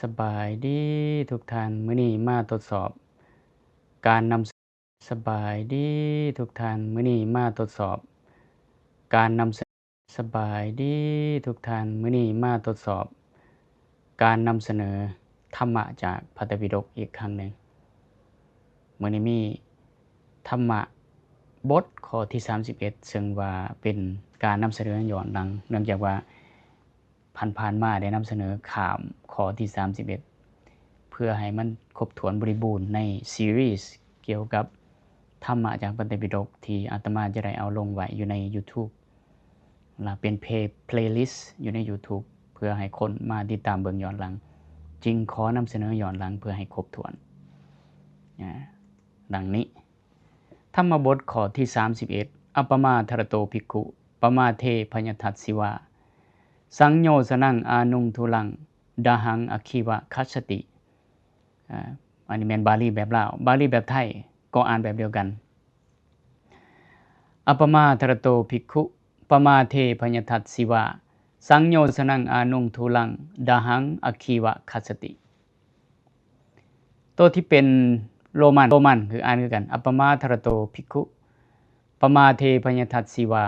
ສະບາຍດີທຸກທ່ານ, ມື້ນີ້ມາທົດສອບການນຳສະ ສະບາຍດີທຸກທ່ານ, ມື້ນີ້ມາທົດສອບການນຳສະ ສະບາຍດີທຸກທ່ານ, ມື້ນີ້ມາທົດສອບການນຳສະເໜີທຳມະຈາກພະໄຕປິດົກອີກຄັ້ງໜຶ່ງ. ມື້ນີ້ມີທຳມະບົດຂໍ້ທີສາມສິບເອັດ ເຊິ່ງວ່າເປັນການນຳສະເໜີຍ້ອນຫຼັງ, ເນື່ອງຈາກວ່າ ຜ່ານໆມາໄດ້ນຳສະເໜີຂ້າມຂໍ້ທີສາມສິບເອັດ ເພື່ອໃຫ້ມັນຄົບຖ້ວນບໍລິບູນໃນຊີຣີສກ່ຽວກັບທຳມະຈາກພະໄຕປິດົກ ທີ່ອາດຕະມາຈະໄດ້ເອົາລົງໄວ້ຢູ່ໃນຢູທູບ ລະເປັນເພ ເພລລິສຢູ່ໃນຢູທູບ ເພື່ອໃຫ້ຄົນມາຕິດຕາມເບິ່ງຍ້ອນຫຼັງ, ຈຶ່ງຂໍນຳສະເໜີຍ້ອນຫຼັງເພື່ອໃຫ້ຄົບຖ້ວນ ອາ ດັ່ງນີ້. ທຳມະບົດຂໍ້ທີສາມສິບເອັດ ອັບປະມາທະລະໂຕ ພິກຂຸ ປະມາເທ ພະຍະທັດສິວາ ສັງໂຍຊະນັງ ອານຸງທຸລັງ ດາຫັງ ອະຄີວະ ຄັດສະຕິ. ອາ ອັນນີ້ແມ່ນບາລີແບບລາວ, ບາລີແບບໄທກໍອ່ານແບບດຽວກັນ. ອັບປະມາທະລະໂຕ ພິກຂຸ ປະມາເທ ພະຍະທັດສິວາ ສັງໂຍຊະນັງ ອານຸງທຸລັງ ດາຫັງ ອະຄີວະ ຄັດສະຕິ. ໂຕທີ່ເປັນໂລມັນ, ໂລມັນຄືອ່ານຄືກັນ, ອັບປະມາທະລະໂຕ ພິກຂຸ ປະມາເທ ພະຍະທັດສິວາ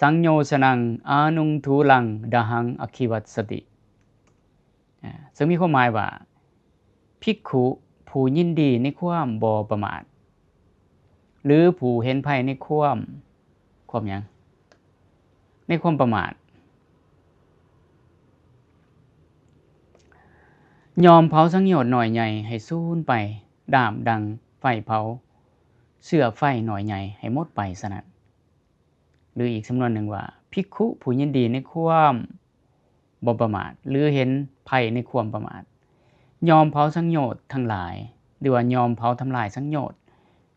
ສັງໂຍຊະນັງ ອານຸງທຸລັງ ດາຫັງ ອະຄີວັດສະຕິ. ອາ ເຊິ່ງມີຄວາມໝາຍວ່າ ພິກຂຸຜູ້ຍິນດີໃນຄວາມບໍ່ປະໝາດ ຫຼື ຜູ້ເຫັນໄພໃນຄວາມ ຄວາມຫຍັງ? ໃນຄວາມປະໝາດ. ຍອມເຜົາສັງໂຍດນ້ອຍໃຫຍ່ໃຫ້ສູນໄປ, ດາມດັ່ງໄຟເຜົາເຊື້ອໄຟນ້ອຍໃຫຍ່ໃຫ້ໝົດໄປສະນັ້ນ. ຫຼື ອີກສຳນວນໜຶ່ງວ່າ ພິກຂຸຜູ້ຍິນດີໃນຄວາມບໍ່ປະໝາດ ຫຼື ເຫັນໄພໃນຄວາມປະໝາດ, ຍອມເຜົາສັງໂຍດທັງຫຼາຍ ຫຼືວ່າຍອມເຜົາທຳລາຍສັງໂຍດ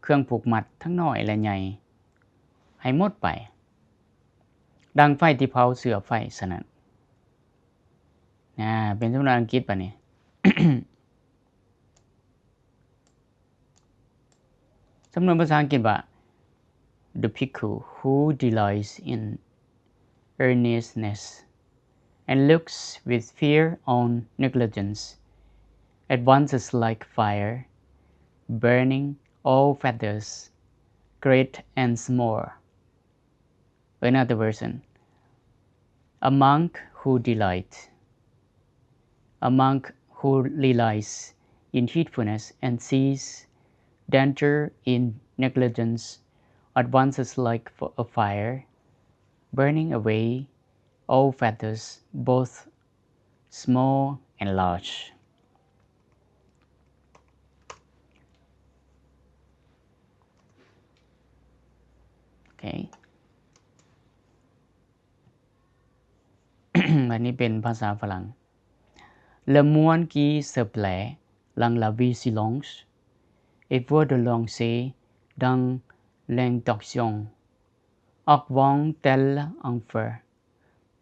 ເຄື່ອງຜູກມັດທັງນ້ອຍ ແລະ ໃຫຍ່ ໃຫ້ໝົດໄປ ດັ່ງໄຟທີ່ເຜົາເຊື້ອໄຟສະນັ້ນ. ອາ ເປັນສຳນວນອັງກິດປານນີ້. ສຳນວນພາສາອັງກິດວ່າ The bhikkhu who delights in earnestness and looks with fear on negligence advances like fire, burning all feathers, great and small. Another version. A monk who delights, a monk who delights in heedfulness and sees danger in negligence advances like f-, a fire, burning away all feathers, both small and large. ໂອເຄ ອັນນີ້ເປັນພາສາຝຣັ່ງ. Le monde qui se plaît dans la vigilance et voit de l'enjeu dans l'inaction, augmente tel un feu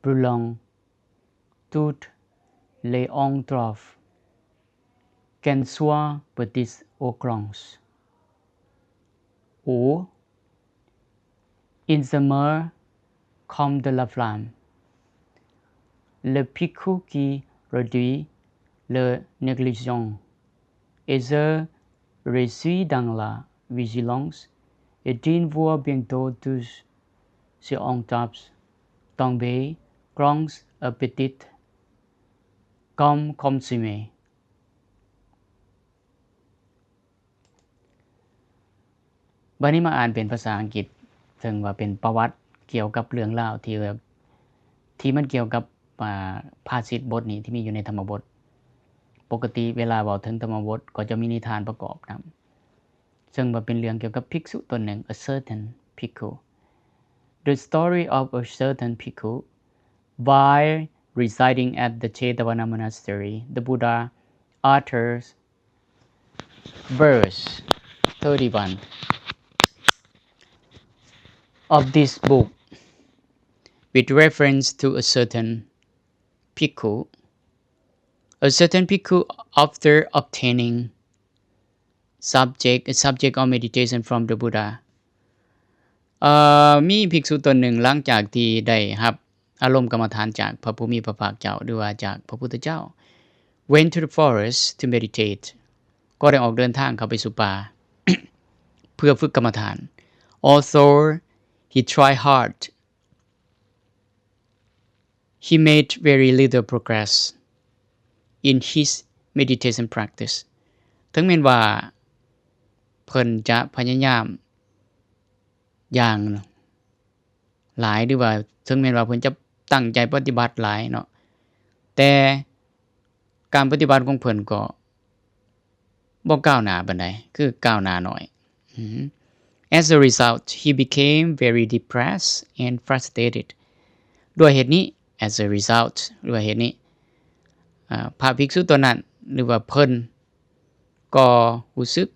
brûlant toutes les entraves, qu'elles soient petites ou grandes. Ou, il demeure comme de la flamme. Le bhikkhu qui réduit le négligent et se réjouit dans la vigilance, et il voit bientôt toutes ses entraves tomber, grandes et petites, comme consumées. ບັດນີ້ມາອ່ານເປັນພາສາອັງກິດ, ເຊິ່ງວ່າເປັນປະຫວັດກ່ຽວກັບເລື່ອງລາວທີ່ ທີ່ມັນກ່ຽວກັບ ອາ ພາສິດບົດນີ້ທີ່ມີຢູ່ໃນທຳມະບົດ. ປົກກະຕິເວລາເວົ້າເຖິງທຳມະບົດກໍຈະມີນິທານປະກອບນຳ, ເຊິ່ງວ່າເປັນເລື່ອງກ່ຽວກັບພິກສຸຕົນໜຶ່ງ, a certain bhikkhu. The story of a certain bhikkhu. While residing at the Jetavana Monastery, the Buddha utters verse thirty-one of this book with reference to a certain bhikkhu. A certain bhikkhu, after obtaining subject, a subject of meditation from the Buddha. ເອີ ມີພິກສຸຕົນໜຶ່ງ ຫຼັງຈາກທີ່ໄດ້ຮັບອາລົມກຳມະຖານຈາກພະຜູ້ມີພະພາກເຈົ້າ ຫຼືວ່າຈາກພະພຸດທະເຈົ້າ, went to the forest to meditate ກໍໄດ້ອອກເດີນທາງເຂົ້າໄປສູ່ປ່າ ເພື່ອຝຶກກຳມະຖານ. Although he tried hard, he made very little progress in his meditation practice. ເຖິງແມ່ນວ່າເພິ່ນຈະພະຍາຍາມຢ່າງຫຼາຍ ຫຼືວ່າເຖິງແມ່ນວ່າເພິ່ນຈະຕັ້ງໃຈປະຕິບັດຫຼາຍເນາະ ແຕ່ການປະຕິບັດຂອງເພິ່ນກໍ ບໍ່ກ້າວໜ້າປານໃດ ຄືກ້າວໜ້າໜ້ອຍ. As a result, he became very depressed and frustrated. ດ້ວຍເຫດນີ້ as a result ດ້ວຍເຫດນີ້ ພະພິກສຸຕົນນັ້ນ ຫຼືວ່າເພິ່ນກໍຮູ້ສຶກ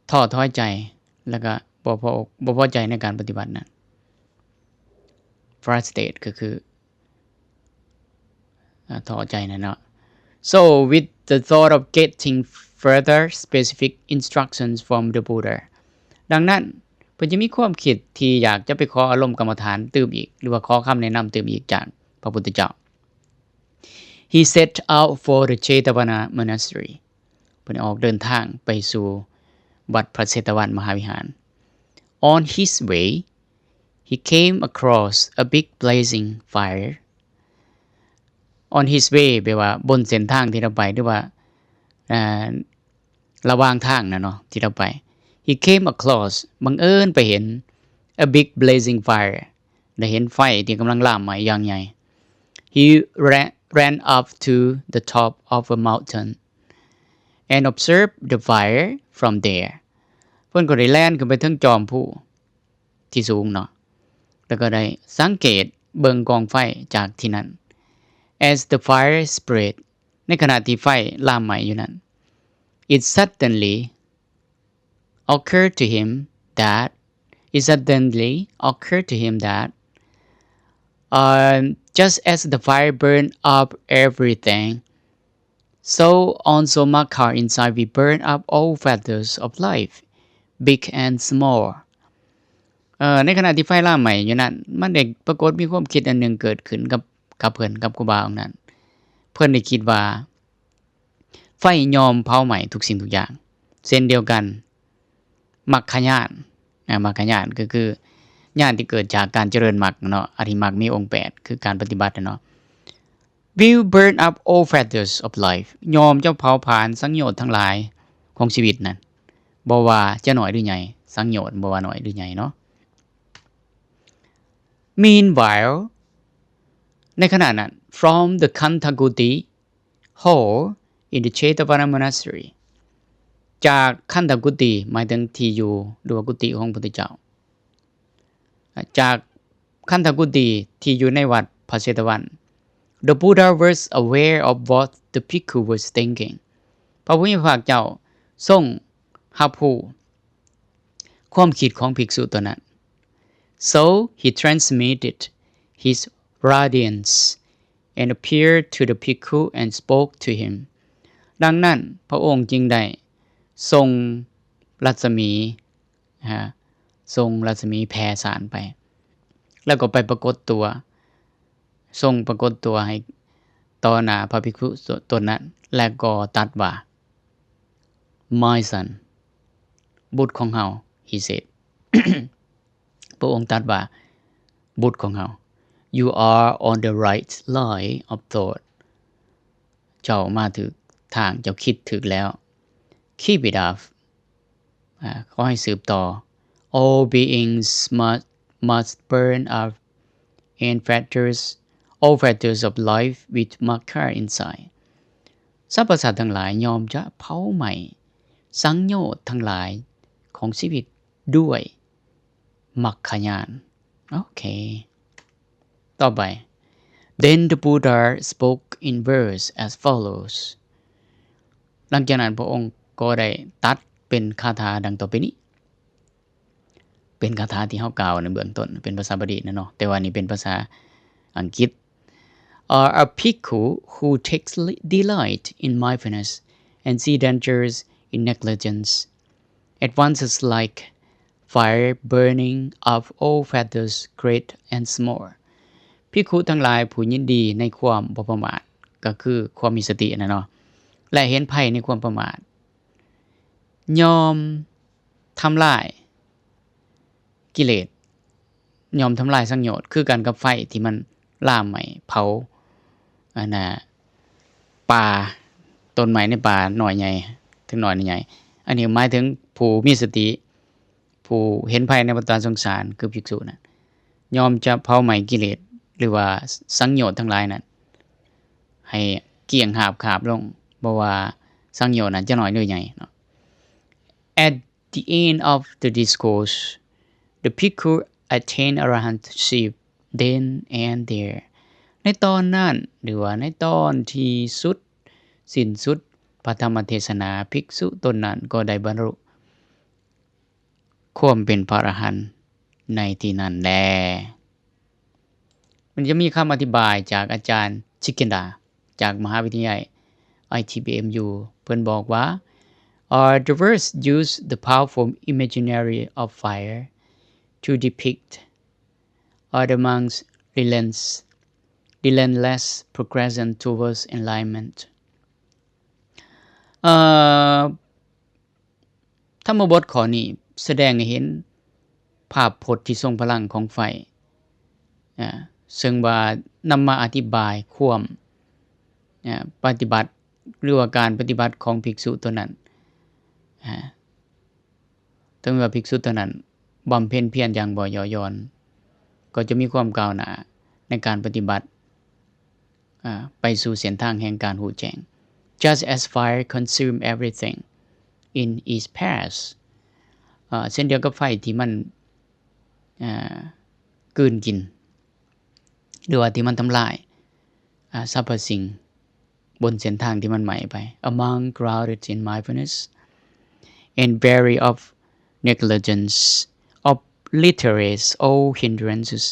ທໍ້ຖອຍໃຈ ແລ້ວກໍບໍ່ພໍ ບໍ່ພໍໃຈໃນການປະຕິບັດນັ້ນ. Frustrated ກໍຄື ອາ ທໍ້ໃຈນັ້ນເນາະ. So, with the thought of getting further specific instructions from the Buddha, ດັ່ງນັ້ນ ເພິ່ນຈະມີຄວາມຄິດທີ່ຢາກຈະໄປຂໍອາລົມກຳມະຖານຕື່ມອີກ ຫຼືວ່າຂໍຄຳແນະນຳຕື່ມອີກຈາກພະພຸດທະເຈົ້າ. He set out for the Jetavana Monastery. ເພິ່ນອອກເດີນທາງໄປສູ່ວັດພະເຊຕະວັນມະຫາວິຫານ. On his way, he came across a big blazing fire. On his way ແປວ່າບົນເສັ້ນທາງທີ່ລາວໄປ ຫຼືວ່າ ອາ ລະຫວ່າງທາງນະເນາະ ທີ່ລາວໄປ. He came across ບັງເອີນໄປເຫັນ a big blazing fire ໄດ້ເຫັນໄຟທີ່ກຳລັງລາມໄໝ້ຢ່າງໃຫຍ່. He ra- ran up to the top of a mountain and observed the fire from there. ເພິ່ນກໍໄດ້ແລ່ນຂຶ້ນໄປເທິງຈອມພູທີ່ສູງເນາະ ແລ້ວກໍໄດ້ສັງເກດເບິ່ງກອງໄຟຈາກທີ່ນັ້ນ. As the fire spread, ໃນຂະນະທີ່ໄຟລາມໄໝ້ຢູ່ນັ້ນ, it suddenly occurred to him that, it suddenly occurred to him that, um, just as the fire burned up everything, so also Magga inside will burn up all factors of life, big and small. ເອີ ໃນຂະນະທີ່ໄຟລາມໄໝ້ຢູ່ນັ້ນ, ມັນໄດ້ປາກົດມີຄວາມຄິດອັນໜຶ່ງເກີດຂຶ້ນກັບ ກັບເພິ່ນ ກັບຄູບາອົງນັ້ນ. ເພິ່ນໄດ້ຄິດວ່າ ໄຟຍ່ອມເຜົາໄໝ້ທຸກສິ່ງທຸກຢ່າງ ເຊັ່ນດຽວກັນ ມັກຂະຍານ ອາ ມັກຂະຍານກໍຄືຍານທີ່ເກີດຈາກການຈະເລີນມັກເນາະ ອະລິມັກມີອົງແປດ ຄືການປະຕິບັດນະເນາະ will burn up all factors of life ຍ່ອມຈະເຜົາຜານສັງໂຍດທັງຫຼາຍຂອງຊີວິດນັ້ນ ບໍ່ວ່າຈະໜ້ອຍຫຼືໃຫຍ່ ສັງໂຍດບໍ່ວ່າໜ້ອຍຫຼືໃຫຍ່ເນາະ. Meanwhile ໃນຂະນະນັ້ນ from the Khandhakuti hall in the Jetavana Monastery ຈາກຄັນທະກຸຕິ ໝາຍເຖິງທີ່ຢູ່ ຫຼືວ່າກຸຕິຂອງພະພຸດທະເຈົ້າ ຈາກຄັນທະກຸຕິທີ່ຢູ່ໃນວັດພະເຊຕະວັນ The Buddha was aware of what the bhikkhu was thinking ພະຜູ້ມີພະພາກເຈົ້າຊົງຮັບຮູ້ ຄວາມຄິດຂອງພິກສຸຕົນນັ້ນ. So he transmitted his radiance and appeared to the bhikkhu and spoke to him. ດັ່ງນັ້ນ ພະອົງຈຶ່ງໄດ້ສົ່ງລັດສະໝີ ຮະ ສົ່ງລັດສະໝີແຜ່ສານໄປ ແລ້ວກໍໄປປາກົດຕົວ ຊົງປາກົດຕົວໃຫ້ຕໍ່ໜ້າພະພິກຂຸຕົນນັ້ນ ແລະກໍຕັດວ່າ My son, ບຸດຂອງເຮົາ he said ພະອົງຕັດວ່າ ບຸດຂອງເຮົາ You are on the right line of thought. ເຈົ້າມາຖືກທາງ, ເຈົ້າຄິດຖືກແລ້ວ. Keep it up. ອາ, ຂໍໃຫ້ສືບຕໍ່. All beings must, must burn up and fetters, all fetters of life with Magga inside. ສັບພະສັດທັງຫຼາຍຍ່ອມຈະເຜົາໄໝ້ສັງໂຍດທັງຫຼາຍຂອງຊີວິດດ້ວຍມັກຂະຍານ. ໂອເຄ. ຕໍ່ໄປ. Then the Buddha spoke in verse as follows. ຫຼັງຈາກນັ້ນພະອົງກໍໄດ້ຕັດເປັນຄາຖາດັ່ງຕໍ່ໄປນີ້. ເປັນຄາຖາທີ່ເຮົາກ່າວໃນເບື້ອງຕົ້ນ ເປັນພາສາບາລີນະເນາະ, ແຕ່ວ່ານີ້ເປັນພາສາອັງກິດ. A bhikkhu who takes delight in mindfulness and sees dangers in negligence at once is like fire burning up all fetters, great and small. ພິກຂຸທັງຫຼາຍຜູ້ຍິນດີໃນຄວາມບໍ່ປະໝາດ ກໍຄືຄວາມມີສະຕິຫັ້ນນະເນາະ ແລະ ເຫັນໄພໃນຄວາມປະໝາດ, ຍອມທຳລາຍກິເລດ, ຍອມທຳລາຍສັງໂຍດ ຄືກັນກັບໄຟທີ່ມັນລາມໄໝ້ເຜົາ ອັນນ່າ ປ່າ, ຕົ້ນໄມ້ໃນປ່າ ນ້ອຍໃຫຍ່ ທັງນ້ອຍໃຫຍ່. ອັນນີ້ໝາຍເຖິງຜູ້ມີສະຕິ, ຜູ້ເຫັນໄພໃນວັດຕະສົງສານ ຄືພິກສຸນັ້ນ ຍອມຈະເຜົາໄໝ້ກິເລດ ຫຼືວ່າສັງໂຍດທັງຫຼາຍນັ້ນ ໃຫ້ກ້ຽງຫາບຄາບລົງ, ບໍ່ວ່າສັງໂຍດນັ້ນຈະນ້ອຍຫຼືໃຫຍ່ເນາະ. At the end of the discourse, the bhikkhu attained arahantship then and there. ໃນຕອນນັ້ນ ຫຼືວ່າໃນຕອນທີ່ສຸດ ສິ້ນສຸດພະທຳມະເທສະນາ, ພິກສຸຕົນນັ້ນກໍໄດ້ບັນລຸຄວາມເປັນພະອະລະຫັນໃນທີ່ນັ້ນແລ. ມັນຈະມີຄຳອະທິບາຍຈາກອາຈານຊິກເກັນດາ ຈາກມະຫາວິທະຍາໄລ ໄອ ທີ ບີ ເອັມ ຢູ ເພິ່ນບອກວ່າ Uh, the verse use the powerful imagery of fire to depict uh, the monk's relentless, relentless progression towards enlightenment. ເອີ ທຳມະບົດຂໍ້ນີ້ສະແດງໃຫ້ເຫັນພາບພົດທີ່ຊົງພະລັງຂອງໄຟ, ອາ, ເຊິ່ງວ່ານຳມາອະທິບາຍຄວາມ, ອາ, ປະຕິບັດ ຫຼືວ່າການປະຕິບັດຂອງພິກສຸຕົນນັ້ນ, ອາ, ເຖິງວ່າພິກສຸຕົນນັ້ນບຳເພັນພຽນຢ່າງບໍ່ຫຍໍ້ຢ່ອນ, ກໍຈະມີຄວາມກ້າວໜ້າໃນການປະຕິບັດ ອາ ໄປສູ່ເສັ້ນທາງແຫ່ງການຮູ້ແຈ້ງ. Just as fire consume everything in its path, ອາ ເຊັ່ນດຽວກັບໄຟທີ່ມັນ ອາ ກືນກິນ ຫຼືວ່າທີ່ມັນທຳລາຍ ອາ ສັບພະສິ່ງ ບົນເສັ້ນທາງທີ່ມັນໄໝ້ໄປ. A monk grounded in mindfulness and wary of negligence obliterates all hindrances.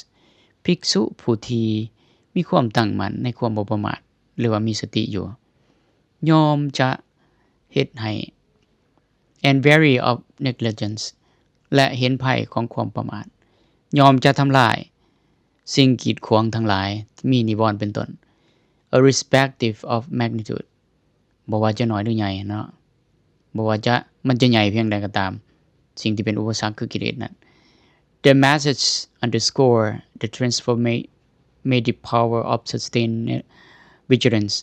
ພິກສຸຜູ້ທີ່ມີຄວາມຕັ້ງໝັ້ນໃນຄວາມບໍ່ປະໝາດ ຫຼືວ່າມີສະຕິຢູ່ ຍອມຈະເຮັດໃຫ້ and wary of negligence ແລະ ເຫັນໄພຂອງຄວາມປະໝາດ, ຍອມຈະທຳລາຍສິ່ງກີດຂວາງທັງຫຼາຍ, ມີນິວອນເປັນຕົ້ນ, irrespective of magnitude ບໍ່ວ່າຈະນ້ອຍຫຼືໃຫຍ່ເນາະ, ບໍ່ວ່າຈະ ມັນຈະໃຫຍ່ພຽງໃດກໍຕາມ, ສິ່ງທີ່ເປັນອຸປະສັກຄືກິເລດນັ້ນ. The message underscore the transformative power of sustained vigilance.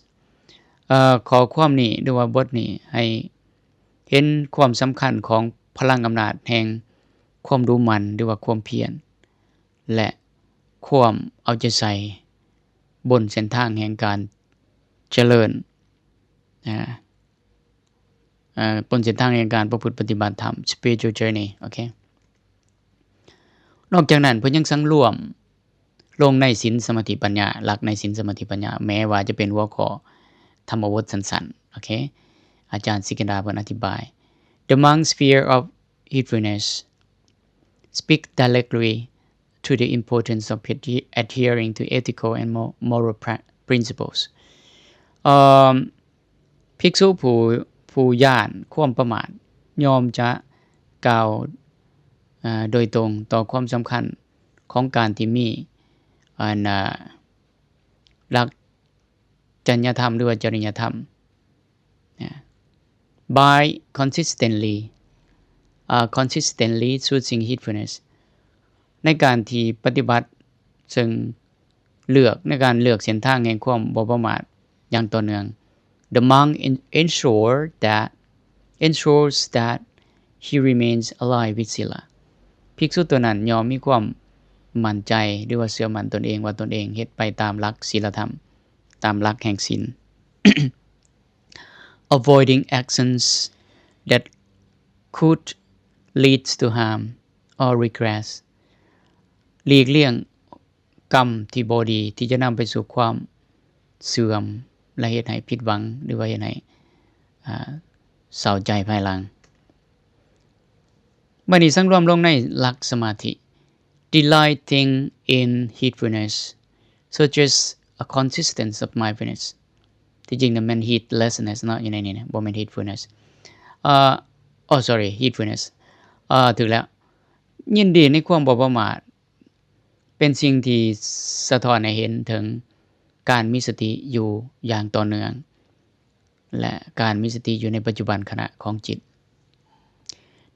ເອີ ຂໍ້ຄວາມນີ້ ຫຼືວ່າບົດນີ້ ໃຫ້ເຫັນຄວາມສຳຄັນຂອງພະລັງອຳນາດແຫ່ງຄວາມດຸໝັ່ນ ຫຼືວ່າຄວາມພຽນ ແລະ ຄວາມເອົາໃຈໃສ່ບົນເສັ້ນທາງແຫ່ງການຈະເລີນ ອາ ອາ ບົນເສັ້ນທາງແຫ່ງການປະພຶດປະຕິບັດທຳ spiritual journey. ໂອເຄ ນອກຈາກນັ້ນ ເພິ່ນຍັງສັງລວມ ລົງໃນສິນ ສະມາທິ ປັນຍາ, ຫຼັກໃນສິນ ສະມາທິ ປັນຍາ, ແມ້ວ່າຈະເປັນຫົວຂໍ້ທຳມະບົດສັ້ນໆ. ໂອເຄ ອາຈານສິກເກັນດາເພິ່ນອະທິບາຍ The monk's fear of heedfulness speak directly to the importance of adhe- adhering to ethical and mo- moral pra- principles. ເອີ ພິກສຸຜູ້ ຜູ້ຢ້ານຄວາມປະໝາດ ຍອມຈະກ່າວ ເອີ ໂດຍຕົງຕໍ່ຄວາມສຳຄັນຂອງການທີ່ມີ ອັນ ເອີ ຫຼັກ ຈັນຍະທຳ ຫຼືວ່າຈະລິຍະທຳ ນະ by consistently ອາ consistently choosing heedfulness ໃນການທີ່ປະຕິບັດ ເຊິ່ງເລືອກ ໃນການເລືອກເສັ້ນທາງແຫ່ງຄວາມບໍ່ປະໝາດຢ່າງຕໍ່ເນື່ອງ. The monk en- ensure that ensures that he remains aligned with sila. ພິກສຸຕົວນັ້ນຍ່ອມມີຄວາມໝັ້ນໃຈ ຫຼືວ່າເຊື່ອໝັ້ນຕົນເອງວ່າຕົນເອງເຮັດໄປຕາມຫຼັກສີລະທຳ, ຕາມຫຼັກແຫ່ງສິນ. Avoiding actions that could lead to harm or regress. ຫຼີກລ່ຽງ ກຳທີ່ບໍ່ດີທີ່ຈະນຳໄປສູ່ຄວາມເສື່ອມ ແລະ ເຮັດໃຫ້ຜິດຫວັງ ຫຼືວ່າເຮັດໃຫ້ ອາ ເສົ້າໃຈພາຍຫຼັງ. ບັດນີ້ສັງລວມລົງໃນຫຼັກສະມາທິ Delighting in heedfulness suggests a consistence of mindfulness. ທີ່ຈິງນະແມ່ນ heedlessness ເນາະ ຢູ່ໃນນີ້ນະ ບໍ່ແມ່ນ heedfulness. ເອີ oh sorry heedfulness. ເອີ ຖືກແລ້ວ. ຍິນດີໃນຄວາມບໍ່ປະໝາດ ເປັນສິ່ງທີ່ສະທ້ອນໃຫ້ເຫັນເຖິງ ການມີສະຕິຢູ່ຢ່າງຕໍ່ເນື່ອງ ແລະ ການມີສະຕິຢູ່ໃນປັດຈຸບັນຂະນະຂອງຈິດ.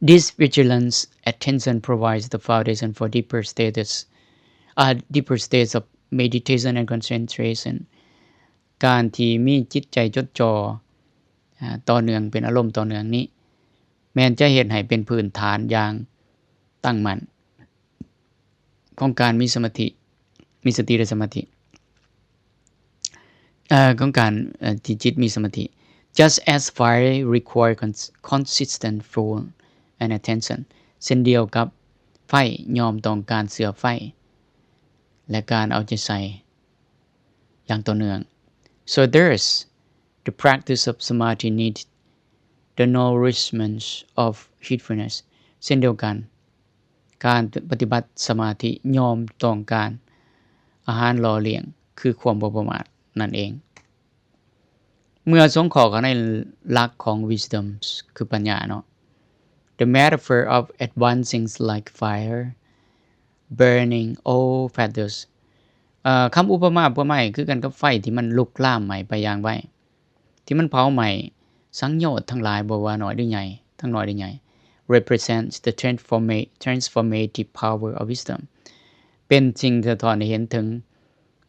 This vigilance attention provides the foundation for deeper status, uh, deeper states of meditation and concentration. ການທີ່ມີຈິດໃຈຈົດຈ່ອ ອ່າ ຕໍ່ເນື່ອງເປັນອາລົມຕໍ່ເນື່ອງນີ້ ແມ່ນຈະເຮັດໃຫ້ເປັນພື້ນຖານຢ່າງຕັ້ງໝັ້ນຂອງການມີສະມາທິ, ມີສະຕິ ແລະ ສະມາທິ ເອີ ຂອງການ ເອີ ທີ່ຈິດມີສະມາທິ. Just as fire require cons-, consistent fuel and attention, ເຊັ່ນດຽວກັບໄຟຍ່ອມຕ້ອງການເຊື້ອໄຟ ແລະ ການເອົາໃຈໃສ່ຢ່າງຕໍ່ເນື່ອງ. So thus, the practice of samadhi needs the nourishment of heedfulness. ເຊັ່ນດຽວກັນ, ການປະຕິບັດສະມາທິຍ່ອມຕ້ອງການອາຫານຫຼໍ່ລ້ຽງ ຄືຄວາມບໍ່ປະໝາດນັ້ນເອງ. ເມື່ອສົງເຄາະເຂົ້າໃນຫຼັກຂອງ wisdom ຄືປັນຍາເນາະ, the metaphor of advancing like fire burning all feathers. ເອີ ຄຳອຸປະມາອຸປະໄມຄືກັນກັບໄຟທີ່ມັນລຸກລາມໄໝ້ໄປຢ່າງໄວ, ທີ່ມັນເຜົາໄໝ້ສັງໂຍດທັງຫຼາຍ ບໍ່ວ່ານ້ອຍຫຼືໃຫຍ່, ທັງນ້ອຍຫຼືໃຫຍ່ represents the transforma-, transformative power of wisdom. ເປັນສິ່ງສະທ້ອນໃຫ້ເຫັນເຖິງ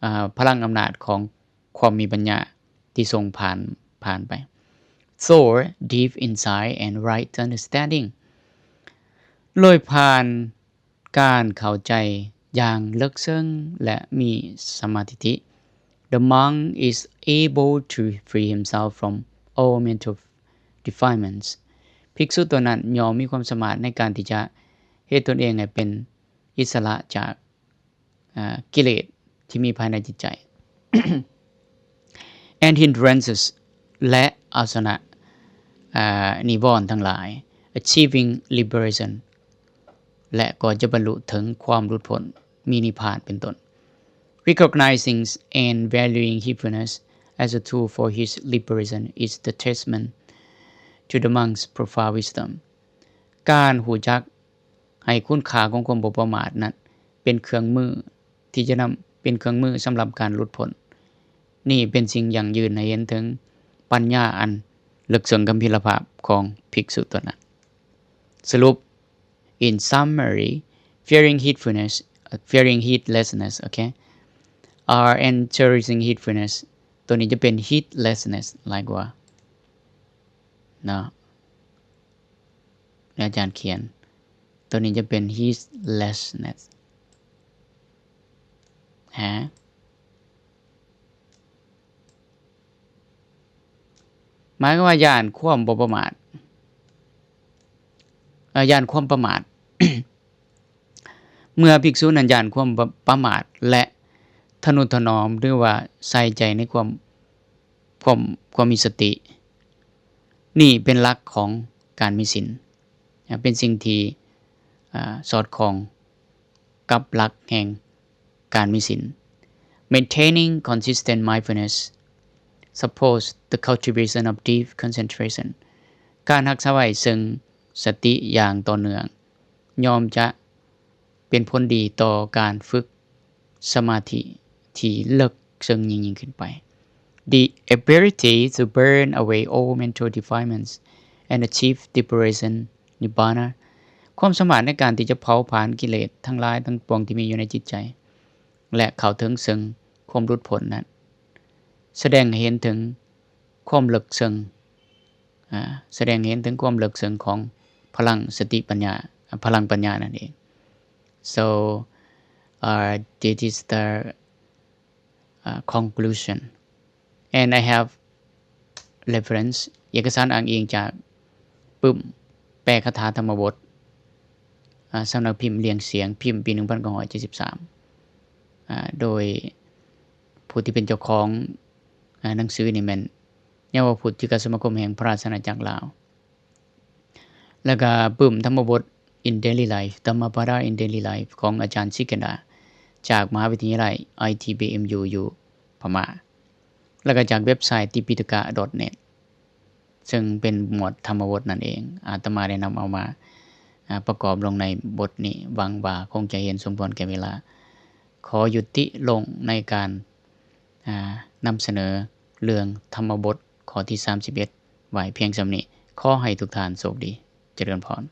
ອາ ພະລັງອຳນາດຂອງຄວາມມີປັນຍາທີ່ສົ່ງຜ່ານ, ຜ່ານໄປ. Through deep insight and right understanding, ໂດຍຜ່ານ ການເຂົ້າໃຈຢ່າງເລິກເຊິ່ງ ແລະ ມີສຳມາທິດຖິ, the monk is able to free himself from all mental defilements. ภิກษุຕົວນັ້ນຍ່ອມມີຄວາມສາມາດໃນການທີ່ຈະເຮັດຕົນເອງໃຫ້ເປັນອິດສະຫຼະຈາກ, ອາ, ກິເລດທີ່ມີພາຍໃນຈິດໃຈ. And hindrances ແລະ ເອົາຊະນະ, ອາ, ນິວອນທັງຫຼາຍ, achieving liberation ແລະ ກໍຈະບັນລຸເຖິງຄວາມຫຼຸດພົ້ນ, ມີນິບພານເປັນຕົ້ນ. Recognizing and valuing heedfulness as a tool for his liberation is the testament to the monk's profound wisdom. ການຮູ້ຈັກ ໃຫ້ຄຸນຄ່າຂອງຄວາມບໍ່ປະໝາດນັ້ນເປັນເຄື່ອງມືທີ່ຈະນຳ, ເປັນເຄື່ອງມືສຳລັບການຫຼຸດພົ້ນ. ນີ້ເປັນສິ່ງຢັ້ງຢືນໃຫ້ເຫັນເຖິງປັນຍາອັນເລິກເຊິ່ງກຳພີລະພາບຂອງພິກສຸຕົວນັ້ນ. ສະຫຼຸບ, in summary, fearing heedfulness, fearing heedlessness, okay, are and cherishing heedfulness. ຕົວນີ້ຈະເປັນ heedlessness ຫຼາຍກວ່າເນາະ. ອາຈານຂຽນ ຕົວນີ້ຈະເປັນ heedlessness ຮະ ໝາຍຄວາມວ່າຢ້ານຄວາມບໍ່ປະໝາດ, ເອີ ຢ້ານຄວາມປະໝາດ. ເມື່ອພິກສຸນັ້ນຢ້ານຄວາມປະ, ປະໝາດ ແລະ ທະນຸຖະໜອມ ຫຼືວ່າໃສ່ໃຈໃນຄວາມ ຄວາມ, ຄວາມມີສະຕິ. ນີ້ເປັນຫຼັກຂອງການມີສິນ, ເປັນສິ່ງທີ່, ອາ, ສອດຄ່ອງກັບຫຼັກແຫ່ງການມີສິນ. Maintaining consistent mindfulness supports the cultivation of deep concentration. ການຮັກສາໄວ້ເຊິ່ງສະຕິຢ່າງຕໍ່ເນື່ອງ ຍ່ອມຈະ ເປັນຜົນດີຕໍ່ການຝຶກສະມາທິທີ່ເລິກເຊິ່ງຍິ່ງໆຂຶ້ນໄປ. The ability to burn away all mental defilements and achieve liberation, nibbana, ຄວາມສາມາດໃນການທີ່ຈະເຜົາຜານກິເລດທັງຫຼາຍທັງປວງທີ່ມີຢູ່ໃນຈິດໃຈ ແລະ ເຂົ້າເຖິງເຊິ່ງຄວາມຫຼຸດພົ້ນນັ້ນ ສະແດງໃຫ້ເຫັນເຖິງຄວາມເລິກເຊິ່ງ ອາ ສະແດງໃຫ້ເຫັນເຖິງຄວາມເລິກເຊິ່ງຂອງພະລັງສະຕິປັນຍາ, ພະລັງປັນຍານັ້ນເອງ. So, uh, this is the, uh, conclusion. And I have reference ເອກະສານອ້າງອີງຈາກປຶ້ມແປຄາຖາທຳມະບົດ, ອາ, ສຳນັກພິມລຽງສຽງ, ພິມປີໜຶ່ງພັນເກົ້າຮ້ອຍເຈັດສິບສາມ, ອາ, ໂດຍຜູ້ທີ່ເປັນເຈົ້າຂອງ ອາ ໜັງສືນີ້ແມ່ນ ເຍົາວະພຸດທິກະສະມາຄົມແຫ່ງພະລາຊະອານາຈັກລາວ ແລ້ວກະປຶ້ມທຳມະບົດ In Daily Life, Dhammapada in Daily Life ຂອງອາຈານ ຊິກກັນດາ ຈາກມະຫາວິທະຍາໄລ ໄອທີບີເອັມຢູ ຢູ່ພະມ້າ ແລ້ວກະຈາກເວັບໄຊ ຕິປິຕະກະ ດອດເນັດ ເຊິ່ງເປັນໝວດທຳມະບົດນັ້ນເອງ. ອາດຕະມາໄດ້ນຳເອົາມາ ອາ ປະກອບລົງໃນບົດນີ້, ຫວັງວ່າຄົງຈະເຫັນສົມຄວນແກ່ເວລາ. ຂໍຍຸຕິລົງໃນການ ນຳສະເໜີເລື່ອງທຳມະບົດຂໍ້ທີສາມສິບເອັດ ໄວ້ພຽງສ່ຳນີ້. ຂໍໃຫ້ທຸກທ່ານໂຊກດີ. ຈະເລີນພອນ.